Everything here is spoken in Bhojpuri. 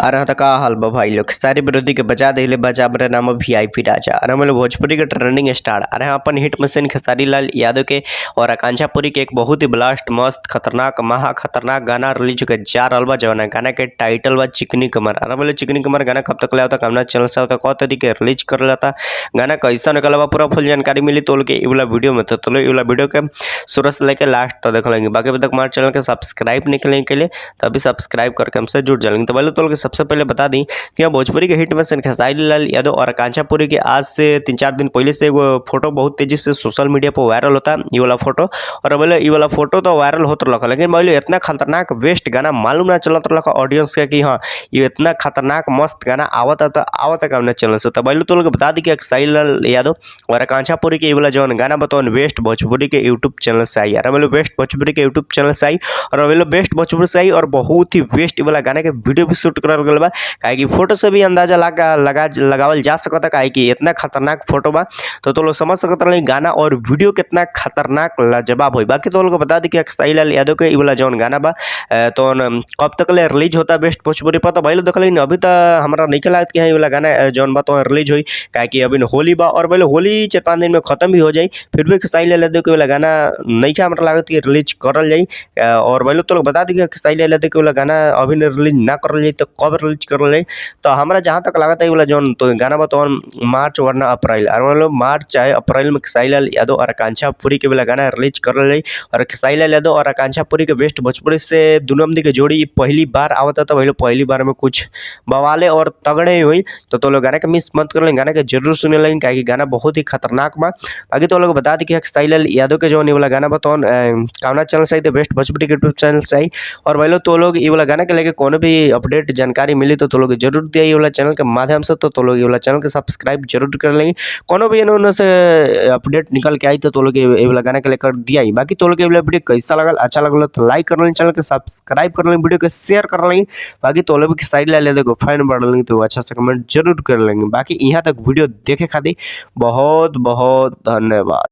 अरे हाँ, त का हाल बा भाई लोग। सारे विरोधी के बचा देले बचा मेरा नाम है वीआईपी राजा। अरे हम लोग भोजपुरी के ट्रेंडिंग स्टार। अरे हाँ, अपन हिट मशीन खेसारी लाल यादव के और आकांक्षा पुरी के एक बहुत ही ब्लास्ट मस्त खतरनाक महा खतरनाक गाना रिलीज होकर जा रहल बा, जौना गाना के टाइटल बा चिकनी कमर। अरे बोले चिकनी कमर गाना कब तक ले आवता, कवना चैनल से आवता, क तरीके रिलीज करल जाता, गाना कैसा निकल बा, पूरा फुल जानकारी मिली तोल के इ वाला वीडियो में। तो तोल इ वाला वीडियो के शुरू से लेके लास्ट तक देख लेंगे। बाकी अभी तक हमारे चैनल के सब्सक्राइब नहीं करेंगे के लिए तो अभी सब्सक्राइब करके हमसे जुड़ जाएंगे। तो पहले तो लोग सबसे पहले बता दी कि यहाँ भोजपुरी के हिट में खेसारी लाल यादव और आकांक्षा पुरी के आज से 3-4 दिन पहले से एगो फोटो बहुत तेजी से सोशल मीडिया पर वायरल होता ये वाला फोटो। और बोले ये वाला फोटो तो वायरल होत रहा, लेकिन बोले इतना खतरनाक वेस्ट गाना मालूम ना चलत रहा ऑडियंस के कि हाँ ये इतना खतरनाक मस्त गाना आवता तो आवता कौन चैनल से। तो पहले तो लोग बता दी कि खेसारी लाल यादव और आकांक्षा पुरी के ये वाला जौन गाना बताओ वेस्ट भोजपुरी के यूट्यूब चैनल से आई। अरे बोले वेस्ट भोजपुरी के यूट्यूब चैनल से आई और बोले बेस्ट भोजपुरी से आई और बहुत ही वेस्ट वाला गाना के वीडियो भी शूट करल गल बा, काहे कि फोटो से भी अंदाजा लगा लगा लगावल जा सकता, काहे कि इतना खतरनाक फोटो बा तो लोग समझ सकत रहे गाना और वीडियो कितना खतरनाक लाजवाब होई। बाकी तो लोग बता दी कि खेसारी लाल यादव के इ वाला जौन गाना बा तो कब तक ले रिलीज होता बेस्ट भोजपुरी पर, तो भाई लोग देखल अभी तो हमरा नहीं लागत कि इ वाला गाना जौन बा तो रिलीज होई, काहे कि अभी होली बा और पहले होली 4-5 दिन में खत्म भी हो जाई, फिर भी खेसारी लाल यादव के वाला गाना नहीं हमरा लागत कि रिलीज करल जाई। और भाई लोग तो लोग बता दी कि खेसारी लाल यादव के वाला गाना अभी रिलीज ना करल जाई तो कब रिलीज करल जाई। तो हमरा जहाँ तक लागत है वाला जौन तो गाना बा तो मार्च वरना अप्रैल, और मतलब मार्च चाहे अप्रैल में खेसारी लाल यादव और आकांक्षा पुरी के वाला गाना रिलीज करल जाई। और खेसारी लाल यादव और आकांक्षा पुरी के वेस्ट भोजपुरी से दोनों हमनी के जोड़ी पहली बार आवता, तो भाई लोग पहली बार में कुछ बवाले और तगड़े हुई। तो लोग गाना के मिस मत कर लें, गाना के जरूर सुने लें, काहे कि गाना बहुत ही खतरनाक बा। बाकी तो लोग बता दी कि खेसारी लाल यादव के जौन ये वाला गाना बा तो कामना चैनल से आई, तो बेस्ट भोजपुरी के यूट्यूब चैनल से आई। और भाई लोग तो लोग ये वाला गाना के लेके कोनो भी अपडेट जानकारी मिली तो लोग जरूर दिया ये वाला चैनल के माध्यम से। तो लोग ये वाला चैनल के सब्सक्राइब जरूर कर लेंगे, कोनो भी इन्होंने से अपडेट निकल के आई तो लोग ये वाला गाना के लेकर दिया ही। बाकी तो लोग ये वाला वीडियो कैसा लगल, अच्छा लगल तो लाइक कर लें, चैनल के सब्सक्राइब कर लें, वीडियो के शेयर कर लेंगे। बाकी तो लोग साइड ले ले देखो फैन बढ़ लेंगे तो अच्छा से कमेंट जरूर कर लेंगे। बाकी यहाँ तक वीडियो देखे खातिर बहुत बहुत धन्यवाद।